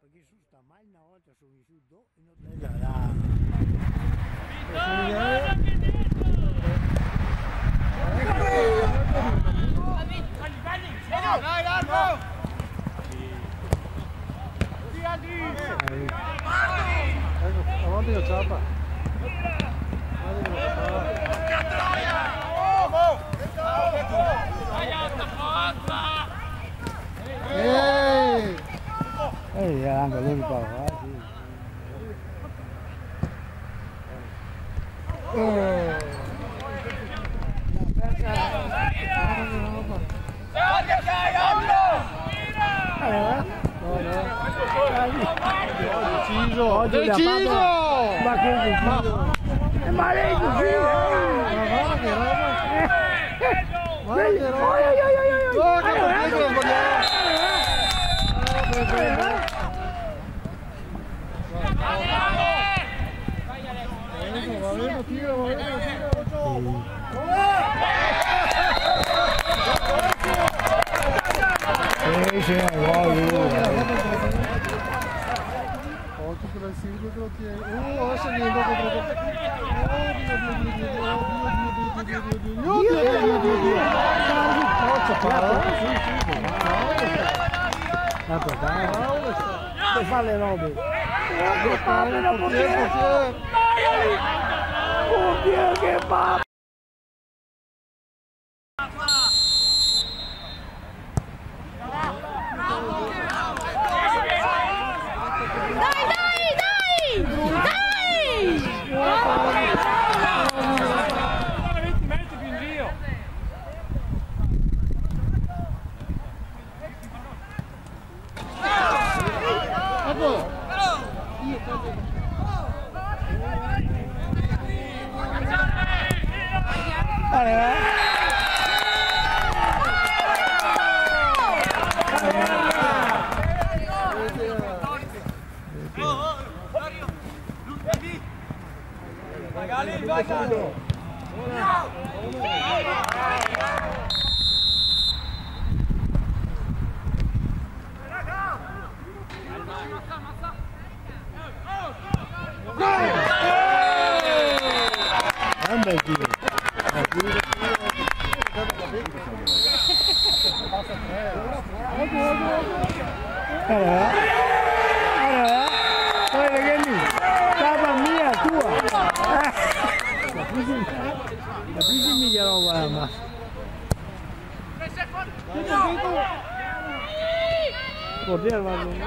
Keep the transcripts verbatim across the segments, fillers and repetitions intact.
Parché su sta mal na volta su vissuto in hotel là. Dai, largo! Avanti che ciapa. Avanti che ciapa. Ehi! Eh, anche lui parla, eh, sì. Eh. Deciso! Deciso! Ma che deciso? Ma, ma lei così, eh? Ma guarda che roba! Guarda che roba! Oi, oi, oi, oi, oi! Guarda che partita che ho sbagliato! Sì, sì, no, no, no. Oddio, oddio, oddio, oddio. Oddio, oddio, oddio, oddio. Forza, Paolo. Sì, sì, sì. Tanto dai. Paolo sta... Che fa le robe? Portiere, portiere. Portiere, che fa? Dai, dai, dai! Dai! Grande tiro. Alora, alora, poi vedemi, capa mia tua. Eh. Ma cusì, ma cusì mi ghe roba, ma. Portiere, va ben.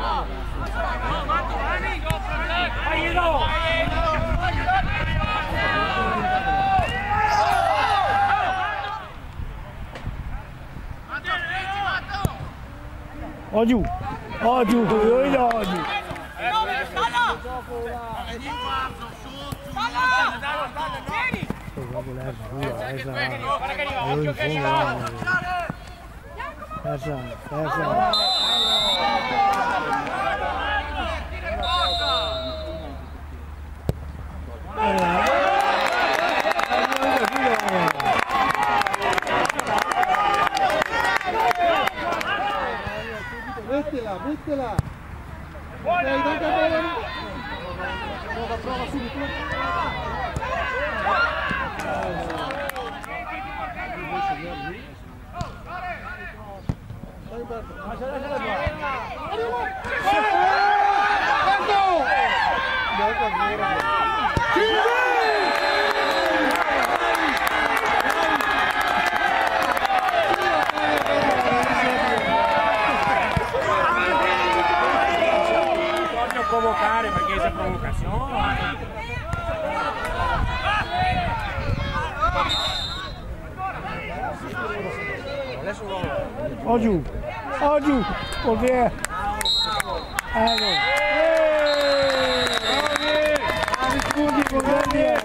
Ogiù, ogiù, ogiù, ogiù. Sto proprio là, sicuro, eh, sarà. Io in fondo, eh. Persa, persa. Metela, metela. Dai, dai, dai, dai. Prova, prova subito. Voglio provocare perché c'è provocazione. Ogiù, ogiù, portiere. Eco. Bravi tuti, bravi.